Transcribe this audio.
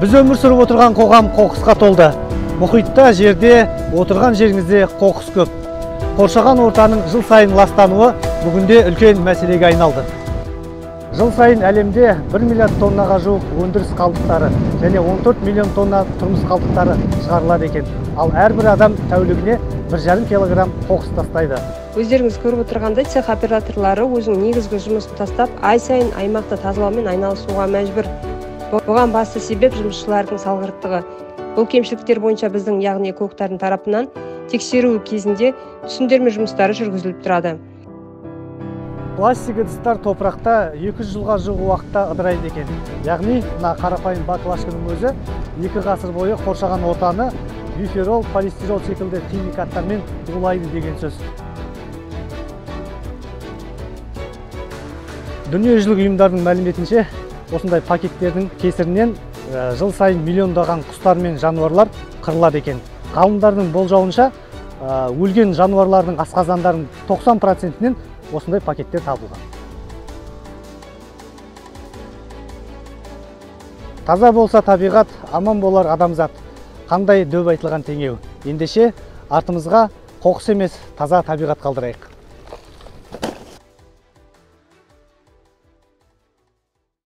Біз өмір сүріп отырған қоғам қоқысқа толды. Мұхитта, жерде, отырған жеріңізде қоқыс көп. Қоршаған ортаның жыл сайын ластануы бүгінде үлкен мәселеге айналды. Жыл сайын әлемде 1 миллиард тоннаға жуық өндіріс қалдықтары және 14 миллион тонна тұрмыс қалдықтары шығарылады екен. Ал әрбір адам тәулігіне 1,5 килограмм қоқыс тастайды. Өздеріңіз көріп отырғандай, цех операторлары өзінің негізгі жұмысын тастап, ай сайын аймақты тазалаумен айналысуға мәжбүр. Бұған басты себеп жұмысшылардың салғырттығы. Бұл кемшіліктер бойынша біздің, яғни экологтардың тарапынан тексеру кезінде түсіндірме жұмыстары жүргізіліп тұрады. Пластик ыдыстар топырақта 200 жылға жуық уақытта ыдырайды екен. Яғни, мына қарапайым баклажканың өзі 2 ғасыр бойы қоршаған ортаны биферол, полистирол секілді химикаттармен улайды деген сөз. Дүниежүзілік ұйымдардың мәліметінше, осындай пакеттердің кесірінен жыл сайын миллиондаған құстар мен жануарлар қырылады екен. Ғалымдардың болжауынша, өлген жануарлардың асқазандарының 90%-інен осындай пакеттер табылған. Таза болса табиғат, аман болар адамзат. Қандай дөп айтылған теңеу. Ендеше артымызға қоқыс емес, таза табиғат қалдырайық.